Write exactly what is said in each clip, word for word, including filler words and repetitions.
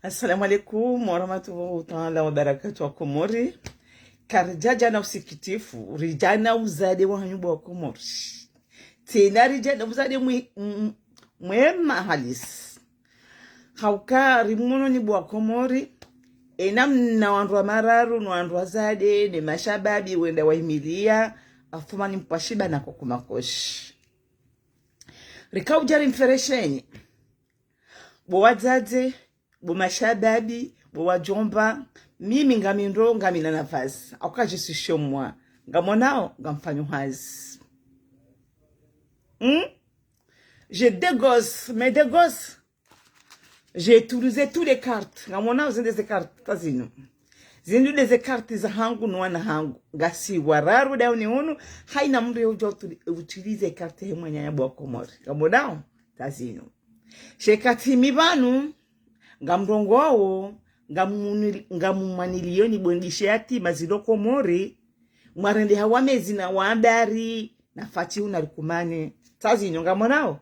Assalamu alaikum warahmatullahi taala wabarakatuh, wa Komori. Karidjadja na usikitifu, ridja na uzade wahanyu bo wa Komori. Tsena ridja na uzade mwe-, m-, mwema halisi. Hauka rimuno nyi bo wa Komori, ena mna wandru wa mararu, no wandru wazade, ne mashababi, wenda wahimilia, afumani mpwashiba na kokumakoshi. Rika udja rimfereshenyi. Bo wadzadze, bo mashababi, bo wadjomba, mimi ngami ndro, ngami na nafasi. Hauka je suis chez moi. Ngamonao, ngamfanyo hazi. Hmm? Je dégosse, mais dégosse. J'ai utilisé toutes les cartes. Ngamonao zinde ze cartes, ta zinu. Zinde ze cartes zahangu no wana hangu. Ngasi wararu dahoni hunu, haina mndru yodjo utili-, utilize carte he mwananya bo wa Komori. Ngamonao, ta zinu. She kati mi pvanu, ngamrongoo, ngamumuni-, ngamumwaniliyoni bondishe yati mazilo Komori, mwarende hawa mezi na wandari, na Fatihu na Lukumani. Ta zinu, ngamonao.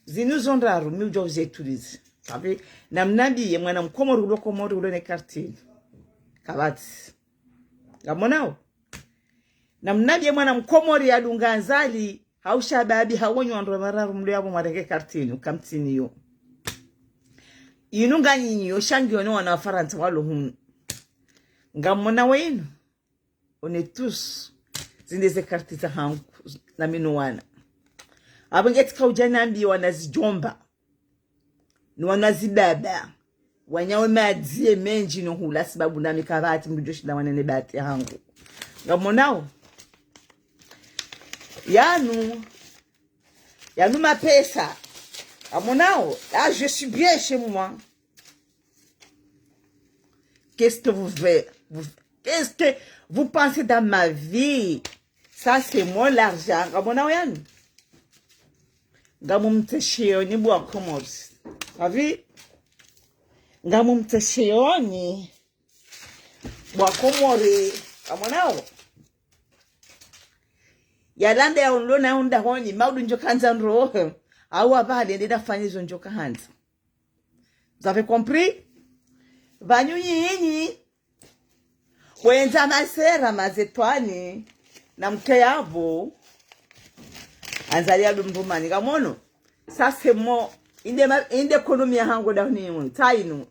Zinu zo ndraru, mi udja uze utilize. Safi, namnambiye mwana mkomori ulo Komori ulo ne carte inu. Kapvatsi. Ngamonao. Namnambiye mwana mkomori yadunga Azali, hau shababi, hau wanyu wandru wa mararu mlo yapvo mwarenge carte inu, kamtsiniyo. Inu nganyinyi yo, sha ngiyo no wana wa Farantsa walo hunu. Ngamona wenu. On est tous. Zinde ze carte zahangu, na mi no wana. Apvo nge tsika udja nambiye wana zidjomba. No wana zibaba. Wanyawe madzi ye mendji no hula sababu nami kapvatsi mndru djo shinda wanene bahati hangu. Ngamonao. Yanu. Yanu mapesa. Ngamonao. Ah, je suis bien chez moi. Qu'est-ce que vous voulez, vous, qu'est-ce que vous pensez dans ma vie? Ça, c'est mon argent. Ngamonao yanu. Ngamumtesheoni bo wa Komori. Safi? Ngamumtesheoni bo wa Komori. Ngamonao. Yalande ya unlo na unda honi, maudu ndjo kahandza ndro. Awa pvale ndenda fanyizo ndjo kahandza. Vous avez compris? Pvanu nyinyi. Wendza masera mazetwani. Na mke yapvo. Azali ya dumdumani. Ngamono. Ça, c'est mon. Inde ma-, inde économie yahangu dahoni hunu. Ta inu.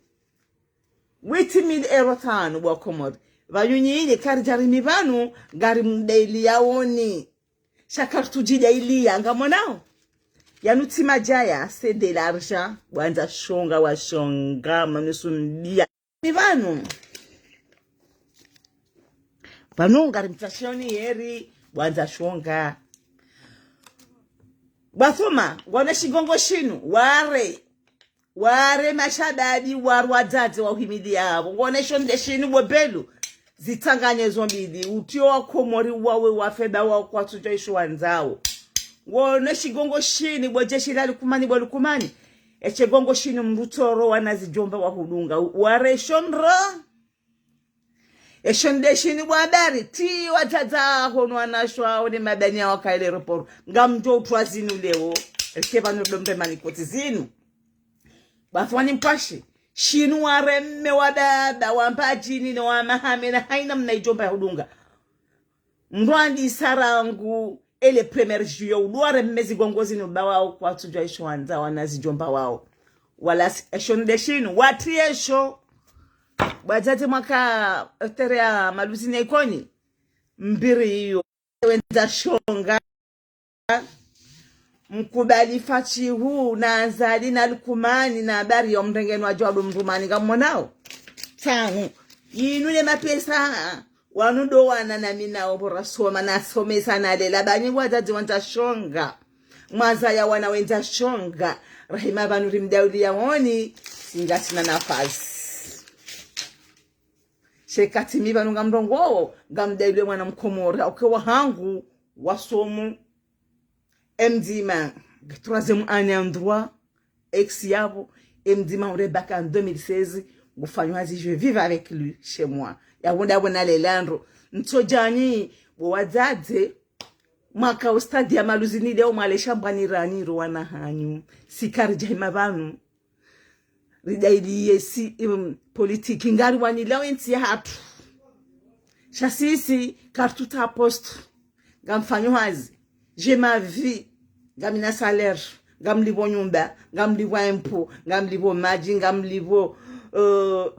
Huit mille euros tanu bo wa Komori. Pvanu nyinyi karidja rimi pvanu, ngarimdailiyaoni. Sha karitsudjidailiya, ngamonao. Yanu tsi madjaya, c'est de l'argent. Bo wandza shonga, washonga, manusu mbiya. Ni pvanu. Pvanu ngarimtesheoni yeri, bo wandza shonga. Bo wa Soma, ngone shigongo shinu, ware. Ware mashababi, ware wadzadze wahimiliya yapvo. Ngone shonde shinu bo Belu. Zitsanganye zo mbili. Utriyo wa Komori wawe wafe ba wao kwatsudja isho wandzao. Ngone shigongo shinu bo jeshi la Lukumani bo Lukumani. Eshe gongo shinu mndru tsoro wana zidjomba wahudunga. Ware shondro. Esho nde shinu bo Abari, ti wadzadze aho no wanashe waho ne mabani yawo waka aéroport. Ngamdjo utrwa zinu leo. Rike pvanu ndo mbe manikoti zinu. Bo Athumani Mpwashi. Shinu wareme wababa, wa Mbadjini, no wa Mahame, na haina mna idjomba ya hudunga. Mndru andi isarangu, ele premier juillet, udu wareme zigongo zinu ba wao kwatsudja isho wandzao wana zidjomba wao. Wala si-, esho nde shinu, watri esho. Bo wadzadze mwaka, eh, tere ya maluzi ne Ikoni. Mbiri iyo. Wendza shonga. Mkubali Fatihu, na Azali, na Lukumani, na Abari ya mrengeni wa djwadu mrumani ngamonao. Tanu. Inu ne mapesa. Wanu ndo wana na mi nao bo rasoma, nasomesa, nalela. Pvanyi wadzadze wandza shonga. Mwazaya wana wendza shonga. Rahima pvanu rimdauliyaoni, si ngasina nafasi. Sha kati mi pvanu ngamrongoo, ngamdailie mwana mkomori, uke wahangu, wasomo. Emdzima, troisième année en droit, ex yapvo, emdzima ure bac en deux mille seize, ngufanyo hazi, je vis avec lui, chez moi. Yapvo ndapvo nalela ndro. Ntsodjani, bo wadzadze, mwaka ustadhi ya maluzi ni leo mwale shambwani rani ro wana hanyu. Si karidja hima pvanu. Ridailiye si, um, politiki, ngariwanilao entsi yahatru. Sha sisi, kartsuta poste. Ngamfanyo hazi. J'ai ma vie. Ngamina salaire. Ngamlipvo nyumba. Ngamlipvo impôt. Ngamlipvo madji. Ngamlipvo, euh,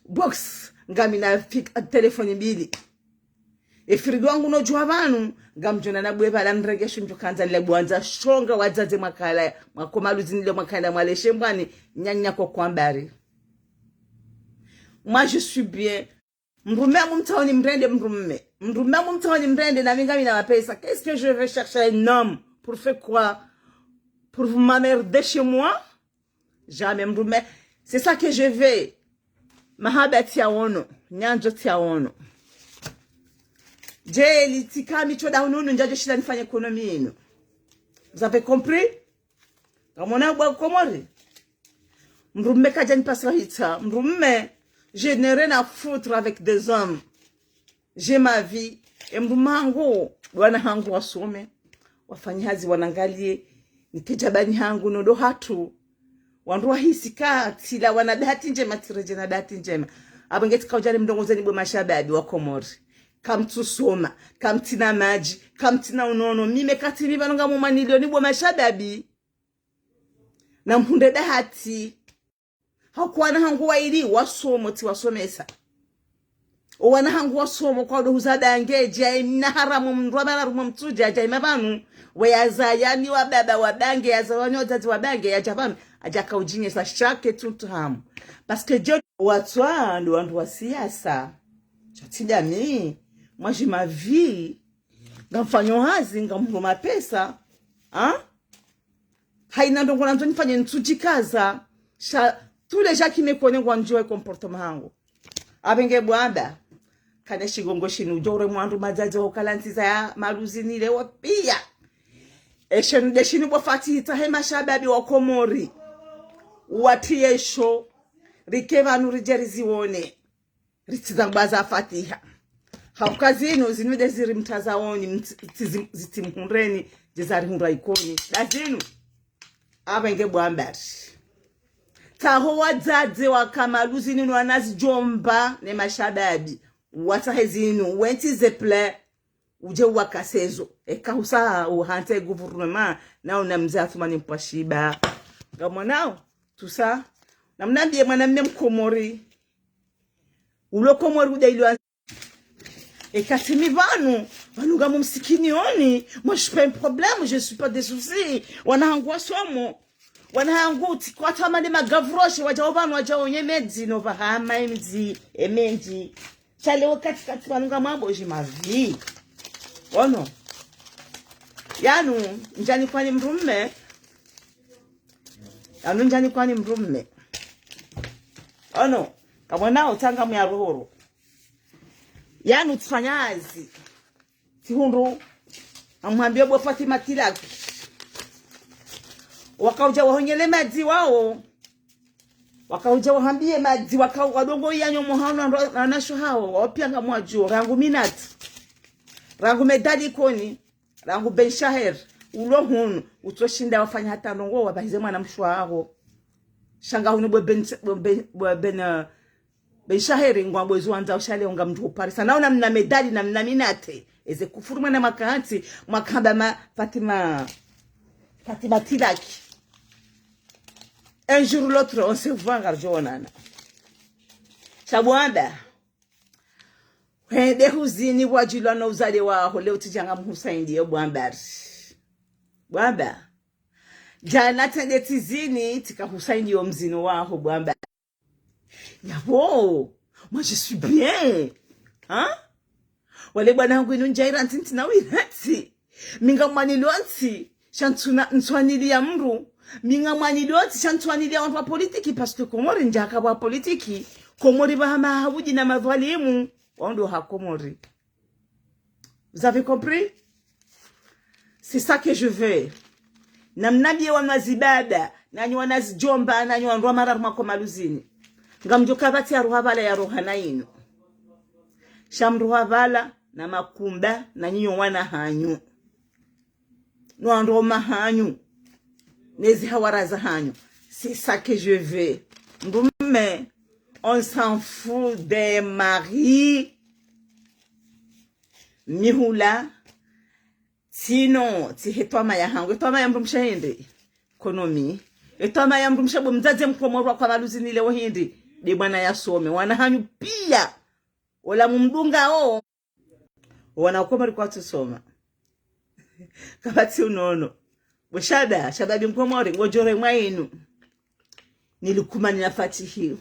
box. Ngamina fik-, telefoni mbili. E frigo wangu nodjuwa pvanu, ngamdjo nana bwe pvala nirenge sho ndjo kandza nile bwandza shonga wadzadze mwakala, mwakoma luzini le mwakaenda mwaleshe mbwani, nyanya kwa kwambari. Moi, je suis bien. Mdrume amu mtsaoni mrende mdrume. Mdrume amu mtsaoni mrende na mi ngamina mapesa. Qu'est-ce que je vais chercher un homme? Pour faire quoi? Pour vous m'emmerder chez moi? Jamais mdrume. C'est ça que je veux. Mahaba tsiyaono. Nyandzo tsiyaono. Djeli tsikami tsoda hununu ndjadjo shinda nifanye économie inu. Vous avez compris? Ngamwona bwa Komori. Mdrume kadjanipasa hita. Mdrume, je n'ai rien à foutre avec des hommes. J'ai ma vie. E mdrume hangu, wana hangu wasome. Wafanye hazi wanangaliye. Nike djabani hangu nondo hatru. Wandru wahisi ka tsila wana bahati ndjema, tsiredje na bahati ndjema. Apvo nge tsika udjali mdrongozeni bwe mashababi wa Komori. Kamtsusoma, kamtsina madji, kamtsina unono. Mime katsi mi pvanu ngamumwanilio nyi bwe mashababi. Na mhundre bahati. Hauka wana hangu waili wasomo tsiwasomesa. O wana hangu wasomo kwa udo huza dange, djayi mna haramu mndru wa mararu mwa mtsudja, djayi mapvanu. We yaza yani wa baba wa bange, yaza wani wadzadze wa bange, yadja pvanu, adja kaudjinyesa shake tuntu hamu. Parce que djo watswa ndo wandru wa siasa. Shatsidja mi, moi j'ai ma vie, ngamfanyo hazi, ngamhundro mapesa. Ha? Haina ndrongo nandzo nifanye ntsudjikaza. Sha, tous les gens qui me connaissent ngwandjuwa e comportement hangu. Apvo nge bwamba. Kane shigongo shinu djore mwandru madzadze hukala ntsi za ya maluzini leo piya. Eshenu deshinu bo Fatiha he mashababi wa Komori. Wati yesho. Rike pvanu ridje riziwone. Ritsidza ngwaza Fatiha. Hauka zinu, zinu de ziri mtazaoni, mtsi-, tsi-, zitsimhundreni, dje zarihundra Ikoni. Da zinu, apvo nge bwambari. Tsaho wadzadze waka maluzini no wanazidjomba ne mashababi. Watsahe zinu, wentsi ze plan, udje wakasezo. Eka husa uhantse gouvernement, na una mze Athumani Mpwashiba. Ngamwonao, tout ça. Namnambiye mwanamme Mkomori. Ulo Komori uda ilo. Eka tsi mi pvanu, pvanu ngamu msikinioni, moi je suis pas un problème, je suis pas des soucis. Wana hangu wasomo. Wana hangu tsi kwatsa mande magavroche, wadjao pvanu, wadjao nye medzi, no pvahama emdzi, emendji. Sha leo kati kati pvanu ngamwambo j'ai ma vie. Ono. Yanu, ndjani kwani mdrume. Yanu ndjani kwani mdrume. Ono, kamwonao tsanga mya rohoro. Yanu tsifanya hazi. Tsihundru, amwambiye bo Fatima Tilaki. Wakaudja wahonyele madzi wao. Wakaudja wahambiye madzi, waka-, wadongo yanyo mohano na, na nasho hao, wao piya ngamwadjuo, rangu Minati. Rangu Medali Ikoni. Rangu Ben Shaher, ulo hunu, utsoshinda wafanya hata ndrongo, wabahize mwana mshe waho. Sha nga hunu bwe Ben, bwe Ben, bwe Ben, eh, Ben Shaher, ngwambo ezo wandza ushale unga mndru uparisa. Na una mna Medali, na mna Minati. Eze kufuru mwana makantsi, mwakamba ma Fatima, Fatima Tilaki. Un jour ou l'autre, on se voit, ngaridjo onana. Sha bwamba. Hwende huzini pvwadjilwa no uzale waho, leo tsidja ngamhusaindiyo bwambari. Bwamba. Djana tsende tsizini, tsika husaindiyo mzini waho, bwamba. Yapvo, moi je suis bien. Hein? Wale bwana hangu inu ndjaira ntsi ntsi na wira ntsi. Mi ngamwanilio ntsi, sha ntsuna-, ntswaniliya mndru. Mi ngamwanilio ntsi, sha ntswaniliya wandru wa politiki, parce que Komori ndjaka wa politiki. Komori pvahama ha udji na madhwalimu. Wao ndo ha Komori. Vous avez compris? C'est ça que je veux. Namnambiye wanazibaba, nanyi wanazidjomba, nanyi wandru wa mararu mwako maluzini. Ngamdjo kapvatsi ya roha pvala ya roha na inu. Sha mroha pvala, na makumba, na nyinyo wana hanyu. No wandru wa mahanyu. Nezi hawara za hanyu. C'est ça que je veux. Mdrume, on s'en fout des maris. Mihula, tsino, tsi he twamaya hangu. Etwamaya mdrumshe hindri? Économie. Etwamaya mdrumshe bo mdzadze mkomori wa kwa Maluzini leo hindri? Nde mwana yasome. Wana hanyu pia. Ola mumdunga o. Wana Komori kwatsu soma. Kapvatsi unono. Bo shada, shababi mkomori, ngodjo remwa inu. Nilikumani na fatihi.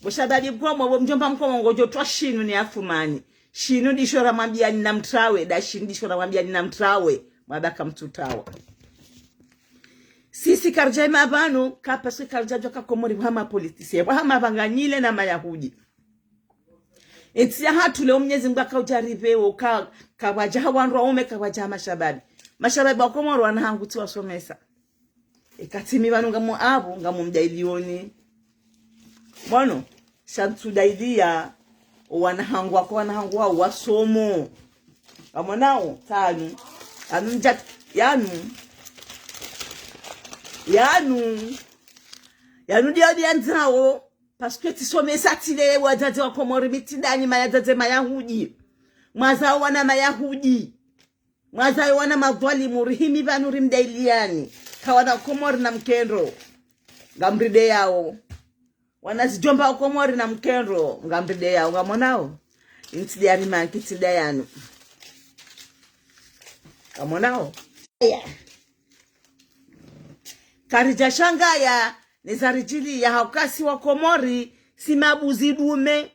Bo shababi mkomori, bo mdjomba mkomori, ngodjo twa shinu ni afumani. Shinu ndisho ramwambiani na mtrawe, nda shinu ndisho ramwambiani na mtrawe. Mwabaka mtsutawa. Sisi karidja hima pvanu, ka parce que karidja djuwa ka Komori pvwa hama politicien, pvwa hama pvanganyile na Mayahudi. Entsi yahatru leo Mnyezi Mngu akaudja ripve wo ka, kapvwadja ha wandru waume, kapvwadja ha mashababi. Mashababi wa Komori wana hangu tsiwasomesa. Eka tsi mi pvanu ngam apvo, ngam mdailioni. Mwono, sha ntsu dailia, o wana hangu wako, wana hangu wao wasomo. Ngamwonao, tsanu. Yanu ndja, yanu. Yanu. Yanu ndiyo ndiyandzao. Parce que tsisomesa tsile wadzadze wa Komori mi tsi ndani mayadzadze Mayahudi. Mwazao wana Mayahudi. Mwazao wana madhwalimu, rihimi pvanu rimdailiani. Ka wana Komori na mkendro. Ngamrideyao. Wana zidjomba wa Komori na mkendro. Ngamrideyao. Ngamwonao. Intsi nde ya rimanki, tsi nde yanu. Ngamwonao. Ya. Karidja shangaya, neza ridjiliya hauka si wa Komori, si mabuzi dume,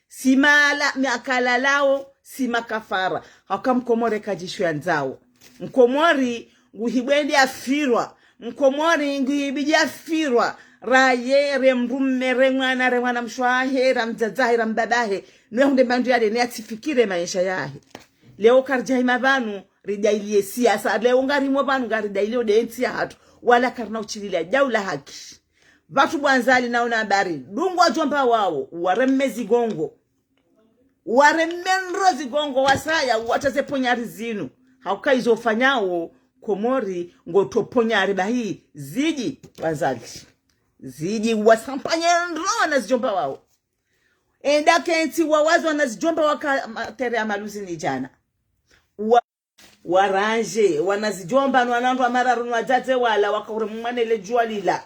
si mala, makalalao, si makafara. Hauka mkomori kadjisho yandzao. Mkomori nguhibwendi afirwa. Mkomori nguhibidi afirwa. Raye, re mdrume, re mwana, re mwana mshe wahe, ra mdzadze wahe, ra mbaba wahe. Nwe hunde mandru yale, ne yatsifikire maesha yahe. Leo karidja hima pvanu, ridailie siasa. Leo ngarimo pvanu, ngaridailio nde entsi yahatru. Wala karina ushililia daula haki. Pvatsu bo Azali naona habari. Dungu wadjomba wao, wareme zigongo. Wareme ndro zigongo wasaya, watsaze ponyari zinu. Hauka izo ufanyao, Komori, ngotso ponyari bahi, zidji, bo Azali. Zidji, wasampanye ndro wana zidjomba wao. Enda kentsi wawazo wana zidjomba waka ma-, terrain ya Maluzini djana. Wa-, warandje, wana zidjomba, nwana ndro wa mararu, nwa dzadze wala, waka ure mwana ile djuwa lila.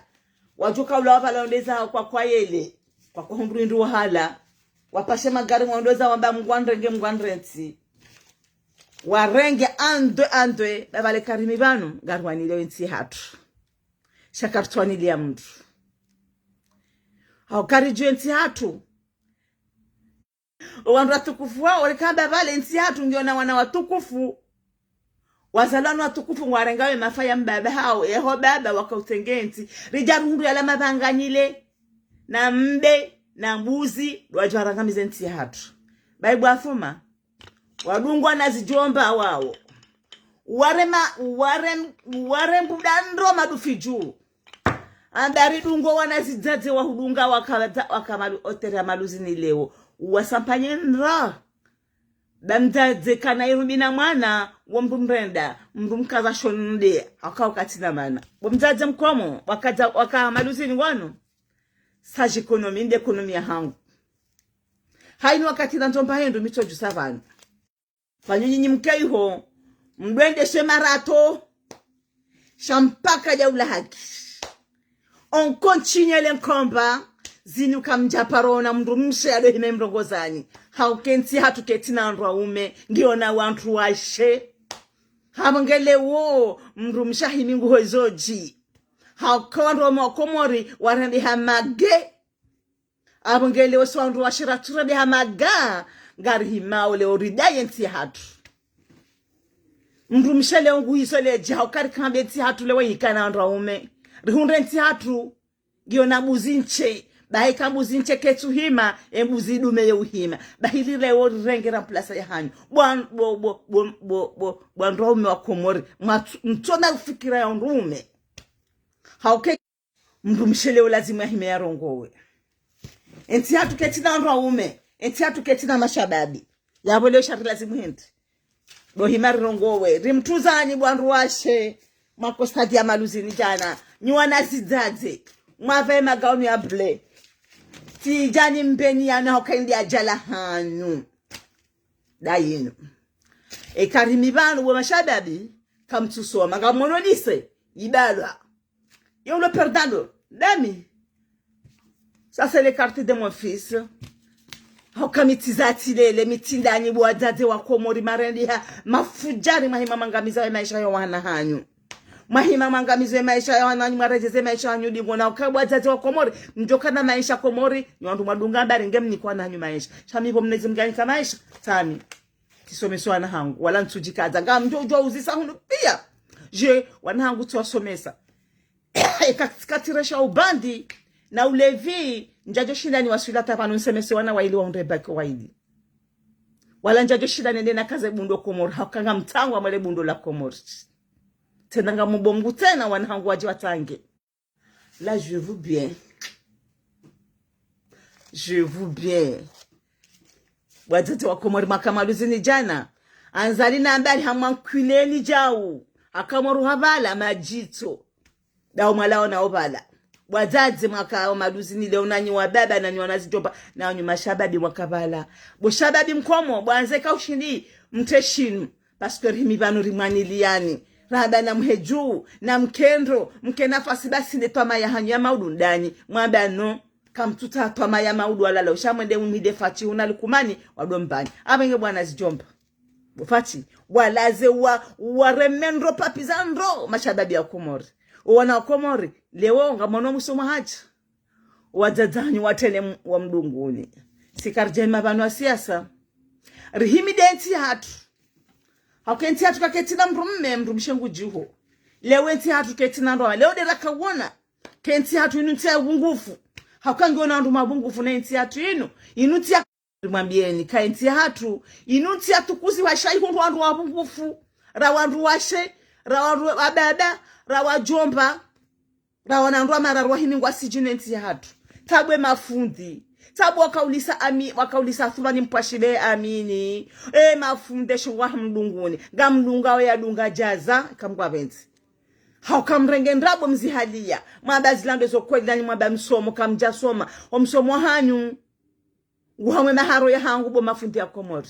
Wadjuka ula wapvala ondeza kwa kwa yele, kwa kwa hundru indru wahala. Wapashe magari ngondeza wamba Mngu anrenge, Mngu anrentsi. Warenge andwe, andwe, babale karimi pvanu, ngarwanilio entsi yahatru. Sha karitswaniliya mndru. Hauka ridjuwa entsi yahatru. Owandru watukufu wao, walikamba pvale entsi yahatru ngiyo na wana watukufu. Wazalwa ni watukufu ngwarengawo emafa ya mbaba hawo, eho baba waka utsenge entsi. Ridja ruhundru yala mapvanganyile, na mbe, na mbuzi, ndo wadja warangamize entsi yahatru. Bayi bo Afuma. Wadungwa na zidjomba wao. Ware ma-, ware, ware mbuda ndro madufi dju. Amba ridungwa wana zidzadze wahudunga waka, waka malu-, otere ya Maluzini leo. Wasampanye ndra. Ba mdzadze kana irumbi na mwana, wo mndru mrenda, mndru mkaza shonde, haka wakati na mana. Bo mdzadze mkomo, wakaza, waka Maluzini wanu. Sa dji économie, nde économie yahangu. Hayinu wakati na ndzomba hindru mitsodjusa pvanu. Pvanu nyinyi mke iho, mdrwendeshe marato, sha mpaka daula haki. On continue le combat, zinu kamdja paro ona mndru mshe yado hime mrongozani. Hauka entsi yahatru ketsina wandru waume, ngiyo na wandru washe. Hamba ngele wo, mndru mshe himi nguho zodji. Hauka wandru waume wa Komori, warende ha mage. Amba ngele wasi wandru washe ra tura de ha maga, ngarihimao leo ridaye entsi yahatru. Mndru mshe leo nguhiso ledja, hauka rikambe entsi yahatru leo yikana wandru waume. Rihundre entsi yahatru, ngiyo na mbuzi ntshe. Bahi ka mbuzi ntshe ketsu hima, embuzi dume yo uhima. Bahi lile leo rirenge ra mplasa yahanyu. Bwa, bo, bo, bo, bo, bo, bo wandru waume wa Komori. Mwatsu-, mtsona ufikira ya wandru waume. Hauka mndru mshe leo lazimu yahime yarongowe. Entsi yahatru ketsina wandru waume. Entsi yahatru ketsina mashababi. Yapvo leo sha rilazimu hindri? Ndo hima rirongowe. Rimtsuzani bo wandru washe. Makostadi ya Maluzini djana. Nyi wana zidzadze. Mwavae magauni ya bleu. Tsidjani mbeni yanu hauka indi adjala hanyu. Ndayinu. Eka rimi pvanu bo mashababi, kamtsusoma. Ngamono lycée, ibalwa. Yo le perdant, ndami. Ça, c'est les cartes de mon fils. Hauka mi tsi za tsi lele, mi tsi ndanyi bo wadzadze wa Komori marendiha, mafudjari, mwahima mwangamiza ye maesha ya wana hanyu. Mwahima mwangamiza ye maesha ya wana hanyu, mwaredjeze maesha hanyu dingoni. Hauka bo wadzadze wa Komori, mdjoka na maesha Komori, nyi wandru mwadunga mbari nge mnike wana hanyu maesha. Sha mi bo Mnyezi Mngu yanika maesha, tsami. Tsisomesa wana hangu, wala ntsudjikaza. Ngamdjo udjua uzisa hunu pia. Je, wana hangu tsiwasomesa. Eka tsi katsi resha ubandi na ulevi, ndjadjo shinda niwaswili hata pvanu nsemese wana waili wahundre bac waili. Wala ndjadjo shinda nende nakaze bundo Komori, hauka ngamtsangwa mwe le bundo la Komori. Tsena ngamomba Mngu tsena wana hangu wadje watsange. Là, je vous bien. Je vous bien. Bo wadzadze wa Komori, mwaka maluzini djana. Azali na mbari hamwa nkwileni djau. Haka mwaruha pvala madjitso. Ndao mwalawa nao pvala. Bo wadzadze mwaka maluzini leo nanyi wababa nanyi wanazidjomba. Nanyi mashababi mwaka pvala. Bo shababi mkomo, bo wandze kaushindi, mtre shinu. Parce que rimi pvanu rimwaniliyani. Rahaba na mhedju, na mkendro, mke nafasi basi nde twamaya hanyu ya maudu ndani. Mwamba no, kamtsutsaha twamaya maudu walala. Usha mwende umhide Fati huna Lukumani, wado mbani. Apvenge bo wanazidjomba. Bo Fati, walaze wa, wareme ndro papi za ndro, mashababi ya Komori. Owana wa Komori, leo ngamono msomo hadja. Wadzadze hanyu watrene m-, wa mdunguni. Sisi karidjahima pvanu wa siasa. Rihimi nde ntsi hatru. Hauka entsi hatru kaketsina mdru mme, mdru mshe ngudjiho. Leo entsi hatru ketsina ndrwa. Leo nde rakawona. Ke ntsi hatru inu ntsi ya ubungufu. Hauka ngiona wandru mabungufu na entsi hatru inu. Inu ntsi ya, mwambieni, ka entsi hatru. Inu ntsi ya tukuzi wa shayi hundru wandru wabungufu. Ra wandru washe, ra wandru wababa, ra wadjomba. Ra wana ndrwa mararu wahimi ngwasidjine ntsi hatru. Tsabwe mafundi. Tsabwe wakaulisa ami, wakaulisa Athumani Mpwashibe amini. E mafundi shingwa hamdunguni. Ngamdunga we yadunga djaza, kamgwa pvendzi. Hauka mrenge ndrabo mzihaliya. Mwamba zila ndo zo kweli nanyi mwamba msomo, kamdjasoma. O msomo hanyu. Nguhamwe maharo ya hangu bo mafundi ya Komori.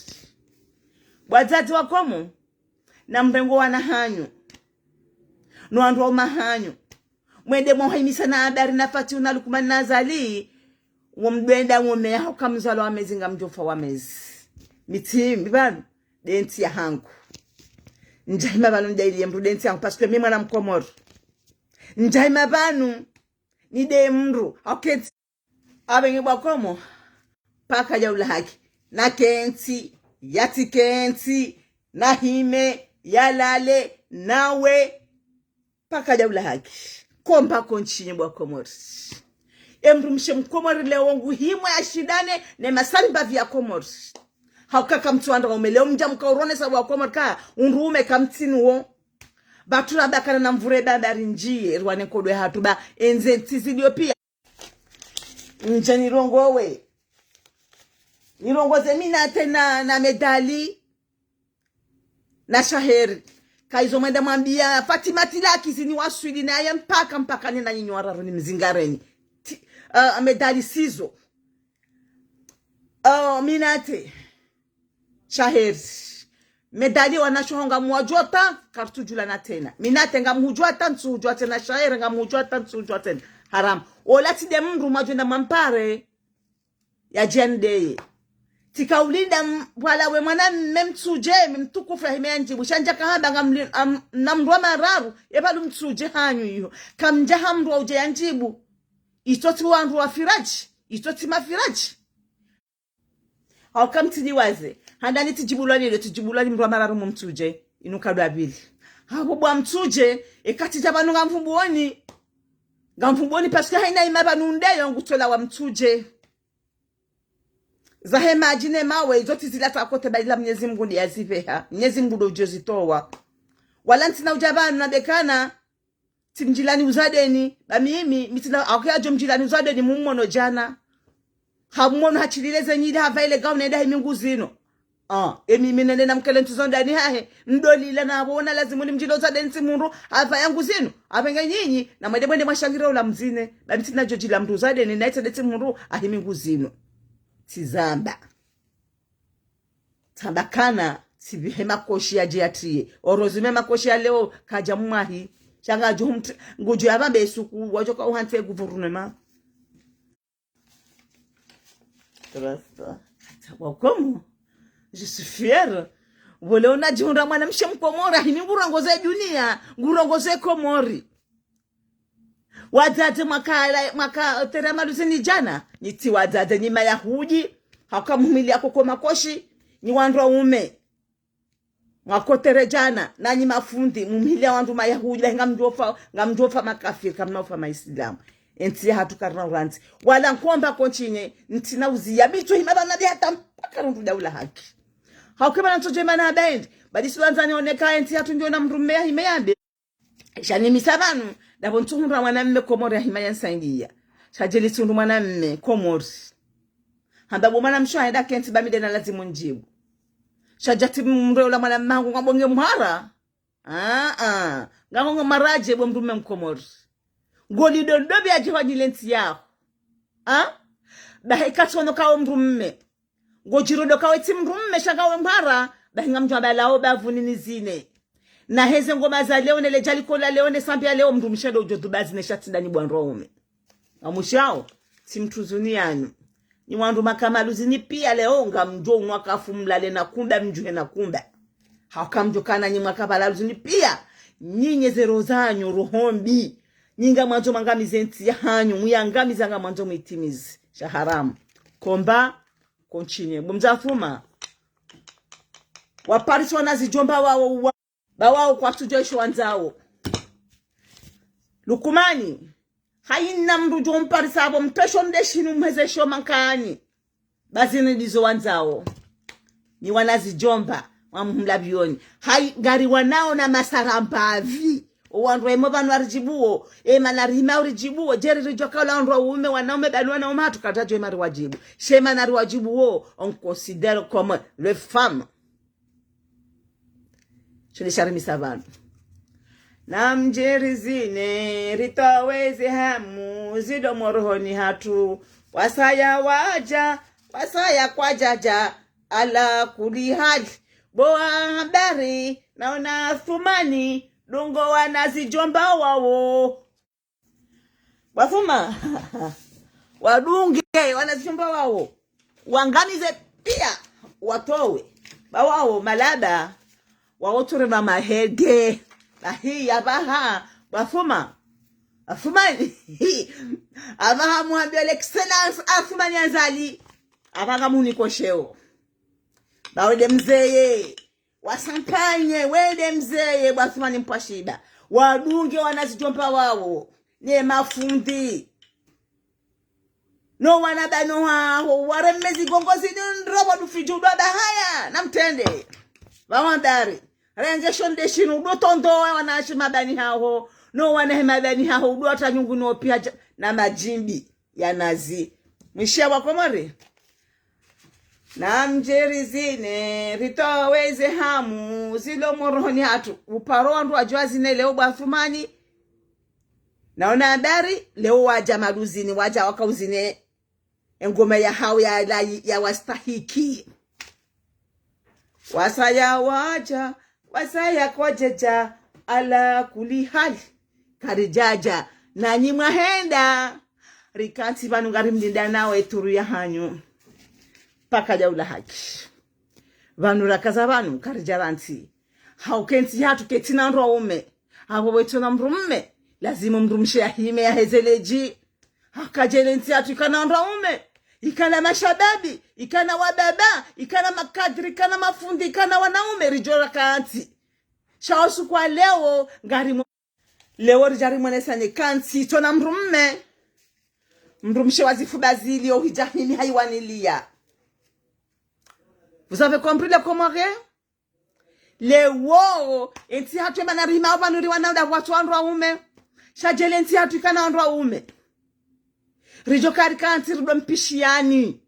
Bo wadzadze wa Komo, na mrenge wana hanyu. No wandru wa uma hanyu. Mwende mwahimisa na habari na Fati huna Lukumani na Azali. Wo mdwenda wo meya hauka mzalwa wa mezi ngamdjofa wa mezi. Mi tsi, mi pvanu, nde ntsi ya hangu. Ndjahima pvanu ndjailiye mdru nde ntsi ya hangu, parce que mi mwana Mkomori. Ndjahima pvanu, ni nde mdru, hauka entsi Apvenge bo wa Komo, paka djaula haki. Na kentsi, yatsi kentsi, na hime, yalale, nawe, paka djaula haki. Komba kontsinyi bo wa Komori. E mdrumshe Mkomori leo nguhimwa yashindane ne masari mbavi ya Komori. Hauka kamtsuandra ume leo mdja mkauronesa bo wa Komori ka undru ume kamtsina wo. Ba turabakana na mvure ba, ba rindjiye, rwane nkodo yahatru ba, enze ntsi zilio pia. Ndje nirongowe. Nirongoze Minate na, na Medali. Na Shaheri. Kaizo mwenda mwambia Fatima Tilaki zini waswili naye mpaka, mpaka nina nyinyi wararu nimzingareni. Ti-, ah, Medali sizo. Ah, Minate. Shaheri. Medali wanasho ho ngamwadjuwa ta, karitsudjuwana tsena. Minate ngamhudjuwa ta, ntsuhudjuwa tsena. Shaheri ngamhudjuwa ta, ntsuhudjuwa tsena. Haramu. Ola tsi nde mdru mwadjwenda mwampare. Yadje ndeye. Tsika ulinda m-, pvala we mwana mme mtsudje, mme mtukufu ya hime yandjibu. Sha ndjaka hamba ngamli-, am-, na mdru wa mararu, ye pvalu mtsudje hanyu iyo. Kamdja ha mdru wa udje yandjibu. Itso tsi wandru wa firadji, itso tsi mafiradji. Hauka mtsidjiwaze. Handani tsidjibulwa ni, tsidjibulwa ni mdru wa mararu mu mtsudje. Inu nkado ya pvili. Hapvo bo wa mtsudje, eka tsidja pvanu ngamvumboni. Ngamvumboni parce que haina ima pvanu ndeyo ngutola wa mtsudje. Zahe madji ne mawe, izo tsi zila tsa kote ba ila Mnyezi Mngu nde yazipveha. Mnyezi Mngu ndo udjo zitowa. Wala ntsina udja pvanu na bekana. Tsimdjilani uzadeni, ba mimi, mi tsina, hauka yadjo mdjilani uzadeni mummono djana. Hammono hatsilile ze nyili hapva ile gauni enda himi nguzino. Ah, emi mi nende namkele ntsi zo ndani hahe, ndolila na wona lazimu nimdjilo zadeni tsi mundru, apva yangu zinu, apvenge nyinyi, na mwende mwende mwashangire ula mdzine, ba mi tsi nadjo djila mndru zadeni, na itse de tsi mundru, ahimi ngu zinu. Tsizamba. Tsamba kana, tsipvihe makoshi yadje yatriye. Orozime makoshi ya leo, kadja mwahi. Sha ngadjo humt-, ngudjo yapva mbe suku, wadjo ka uhantse gouvernement. Rasta. Wakomo. Je suis fière. Pvo leo nadjihundra mwanamshe mkomori, hini ngurongoze dunia, ngurongoze Komori. Wadzadze mwaka la, mwaka tere maluzini djana, nyi tsi wadzadze nyi mayahudi, haka muhimilia koko makoshi, nyi wandru waume. Mwakotere djana, nanyi mafundi, mumhilia wandru mayahudi, lahi ngamdjofa, ngamdjofa makafiri, kamna ufa maislamu. Entsi yahatru karina urantsi. Wala nkomba kontsine, ntsina uziya, bitso hima bana bi hata mpaka rundu daula haki. Hauke bana ntsodje mana abendi, badi si wandzani oneka entsi yahatru ndjo na mndru mme ya hime yabe. Sha nimisa pvanu, dapvo ntsuhundra mwanamme Komori ya hima ya nsangiya. Sha djeli tsi hundru mwanamme Komori. Hamba bo mwanamshe henda kentsi ba mi de na lazimu ndjibu. Sha djatsi mndru ula mwanamme hangu ngwambonge mhara. Ah, ah. Ngangongo maraje bo mndru mme Mkomori. Ngoli dondo bi adje hwa nile ntsi yaho. Ah? Bahe katsono kawo mndru mme. Ngodjiro do kawe tsi mndru mme sha ngawe mhara, bahi ngamdjo amba lao bapvuni nizine. Na heze ngoma za leo ne ledjali kola leo ne sambi ya leo mndru mshe do udjo dubazi ne sha tsi danyi bo wandru waume. Ngamwishao, tsi mtruzuni yanu. Nyi wandru maka maluzini pia leo ngamdjo unwa kafu mlale na kumba mdjuhe na kumba. Hauka mdjo kana nyi mwaka pvala luzini pia, nyi nye ze roho zanyu roho mbi. Nyi ngamwandzo mwangamize ntsi yahanyu, muyangamiza ngamwandzo muyitimize. Sha haramu. Komba, kontsine. Bo mdza Fuma. Waparisa wana zidjomba wawo wa-, ba wawo kwatsudjo isho wandzao. Lukumani. Hayina mndru djo mparisa apvo mtwesho nde shinu mheze sho mankani. Ba zinu ndizo wandzao. Nyi wana zidjomba, mwamuhumla pvioni. Hayi, ngari wanao na masara mbapvi. O wandru emo pvanu waridjibuo, ema na rima uridjibuo, djeri ridjo kaula wandru waume, wanaume, bali wanaume hatru katadjo ema riwadjibu. Sha ema na riwadjibuo, on considère comme les femmes. Shole sharimisa pvanu. Namdjeri zine, ritowe ze hamu, zido morohoni hatru, wasaya wadja, wasaya kwadjadja, ala kuli hali. Bo wa habari, naona Athumani, dungo wana zidjomba wawo. Bo Athuma, wadunge, wana zidjomba wawo. Wangamize pia, watowe. Ba wawo, malaba, wawo ture ba mahege. Bahi, apvaha, bo Athuma. Athumani, apvaha mwambiwa l'excellence, Athumani Azali. Apvaha muni kosheo. Ba wende mzeye. Wasampanye, wende mzeye, bo Athumani Mpwashiba. Wadunge wana zidjomba wawo. Ne mafundi. No wana bano haho, wareme zigongo zinu ndrobo dufidju dwa bahaya, na mtrende. Ba wandari. Renge sho nde shinu, udo tondowa wana shima bani haho. No wana hema bani haho, udo hata nyungu no pia dja-, na madjimbi. Ya nazi. Mwishiya bo Wakomori. Namdjeri zine, ritowe ze hamu, zilo morohoni hatru. Uparo wandru wadjuwa zine leo bo Athumani. Naona habari, leo wadja maluzini, wadja wakauzine. Engoma yahawo ya layi, ya wastahiki. Wasaya wadja, wasaya kwadjadja, ala kuli hali. Karidjadja, nanyi mwahenda. Rikantsi pvanu ngarimlinda nawo eturu yahanyu. Paka djaula haki. Pvanu rakaza pvanu, karidja rantsi. Hauka entsi yahatru ketsina wandru waume. Apvo wetsona mndru mme. Lazimu mndru mshe yahime yaheze ledji. Haka djeli entsi yahatru ikana wandru waume, ikana mashababi, ikana wababa, ikana makadri, ikana mafundi, ikana wanaume, ridjo rakantsi. Sha wo usiku wa leo, ngari mo-, leo ridja rimwonesa ni kantsi, tsona mndru mme. Mndru mshe wa zifuba zili, ohidja hini hayiwanilia. Vous avez compris les Comoriens ? Leo, entsi yahatru ema na rima opvanu riwana uda kwatsu wandru waume. Sha djeli entsi yahatru ikana wandru waume. Ridjo kari kantsi rido mpishiyani.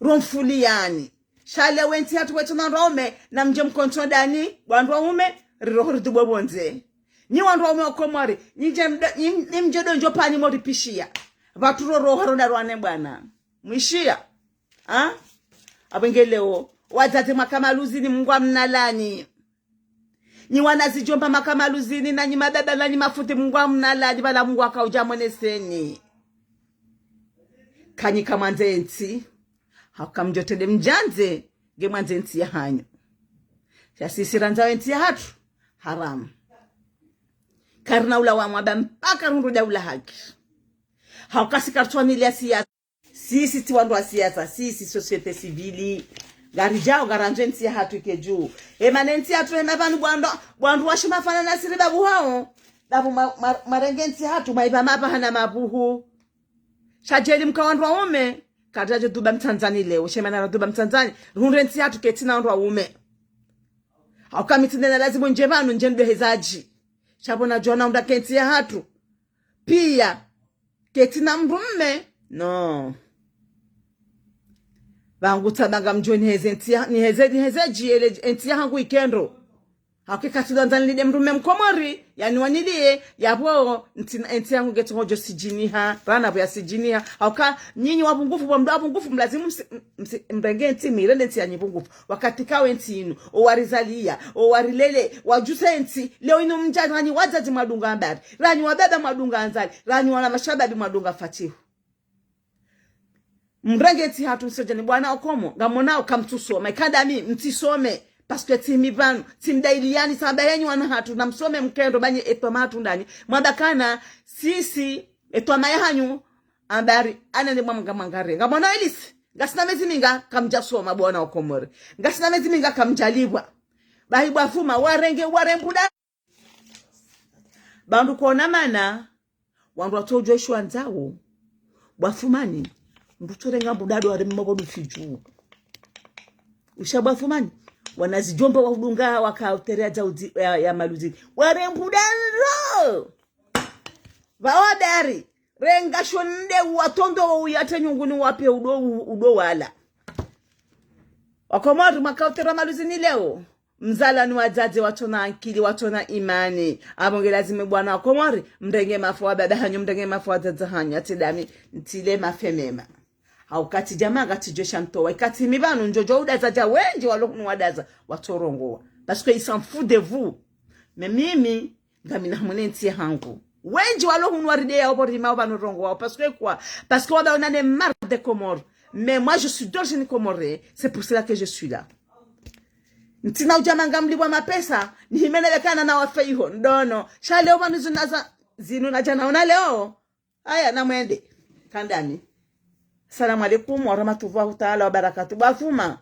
Romfuliyani. Sha leo entsi yahatru wetsi na wandru waume, na mdje mkontso ndani, wandru waume, riroho ridubwe pvondze. Nyi wandru waume wa Komori, nyi mdje mdo-, nyi, nyi mdje ndo ndjo pvani moripishiya. Pvatsu roro haro nda rwane bwana. Mwishiya. Ha? Apvo nge leo, wadzadze mwaka maluzini Mungu amnalani. Nyi wana zidjomba mwaka maluzini, na nyi mababa, na nyi mafundi Mungu amnalani, pvala Mungu akaudja mweneseni. Kanyi kamwandze entsi. Hauka mdjo trende mdjandze, nge mwandze entsi yahanyu. Sha sisi randza entsi yahatru, haramu. Karina ula wa mwaba mpaka rundru daula haki. Hauka si karitswanilia siasa. Sisi tsi wandru wa siasa, sisi société civile. Ngaridjao ngarandzo entsi yahatru ike dju. Ema ne ntsi yahatru ema pvanu bwandru, bwandru washima fana na siri babu hao. Babu ma-, ma-, marenge entsi yahatru, maiba mapva hana mabuhu. Sha djeli mka wandru waume, karidjadjo duba mtsandzani leo, shemana raduba mtsandzani, rihundre entsi yahatru ketsi na wandru waume. Hauka mi tsi nde na lazimu ndje pvanu, ndje ndo hezadji. Sha pvo nadjua na unda kentsi yahatru. Piya, ketsi na mdrume, no. Pvangu tsamba ngamdjo niheze entsi ya-, niheze, niheze dji ele entsi yahangu ike ndro. Hauka katsi ndo ndzani nilinde mdrume Mkomori, yaniwaniliye, yapvo ntsi, entsi yahangu ngetsi ngodjo sidjiniha, rana pvo ya sidjiniha. Hauka nyinyi wapvungufu, pvo mdru wapvungufu, mlazimu msi-, msi-, mrenge entsi, mwirende entsi yanyu pvungufu. Wakati kawe entsi inu, owarizaliya, owarilele, wadjuse entsi, leo inu mdja ranyi wadzadze mwadunga Ambari, ranyi wababa mwadunga Anzali, ranyi wana mashababi mwadunga Fatihu. Mrenge entsi yahatru msodjani bwana okomo, ngamonao kamtsusoma, ikandami mtsisome, parce que tsi mi pvanu, tsi mdailiyani saba yenyi wana hatru, na msome mkendo, banyi etwama hatru ndani, mwabakana, sisi, etwama yahanyu, Ambari, anene mwa manga mangare. Ngamona elisi, ngasina mezi minga, kamdjasoma bwana okomori. Ngasina mezi minga, kamdjalipvwa. Bahi bwa fuma, warenge, warembuda. Bandu kona mana, wandru watsodjo ishiwa ndzao. Bwa fumani, mdru tsorenga mbuda ndo wareme mapvo dufidju. Usha bwa fumani, wana zidjomba wahudunga waka uterea dza udzi, ya, ya maluzini. Warembuda ndro! Pvawa dari, renga shonde uwatondo uyatre nyunguni wapve udo, udo wala. Wakomori mwaka uterea maluzini leo. Mzalani wadzadze watsona ankili, watsona imani. Apvo nge lazimu bwana wakomori, mrenge mapvo wababa hanyu, mrenge mapvo wadzadze hanyu, hata ndami, ntsile mapve mema. Hauka tsi djama, ngatsidjo shantowa. Ikati mi pvanu, ndjodjo udaza dja wendji walo hunu wadaza, watsorongowa. Parce que il s'en fout de vous. Mais mimi, ngamina hamu ne ntsi yahangu. Wendji walo hunu warideya opvo rima opvanu rongowa. Parce que quoi? Parce que waba on en a marre des Comores. Mais moi, je suis d'origine comorienne. C'est pour cela que je suis là. Ntsina udjama ngamlipvwa mapesa, nihime nabekana na wafe iho, ndono. Sha leo pvanu zinu naza, zinu nadja naona leo. Aya, namwende. Kandani. Assalamu alaikum warahmatullahi taala wabarakatuh. Bwa fuma.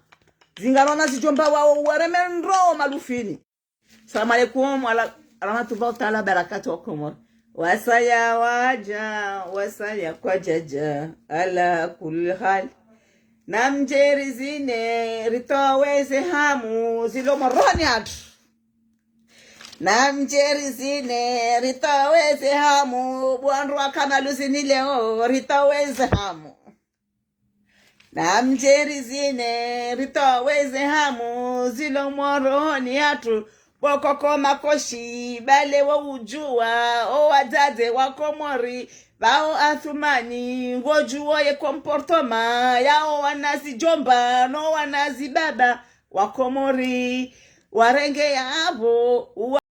Zingarona zidjomba wao wareme ndro malufini. Assalamu alaikum wala-, warahmatullahi taala wabarakatuh wakomori. Wasaya wadja, wasaya kwadjadja, ala kulli hal. Namdje rizine, ritowe ze hamu, zilo morohoni hatru. Namdje rizine, ritowe ze hamu, bwandru waka maluzini leo, ritowe ze hamu. Namdje rizine, ritowe ze hamu, zilo morohoni hatru, bokoko makoshi, bale wo udjuwa, owadzadze wakomori, pvao Athumani, ngodjuwo ye comportement, yao wana zidjomba, no wana zibaba, wakomori, warenge yapvo, uwa-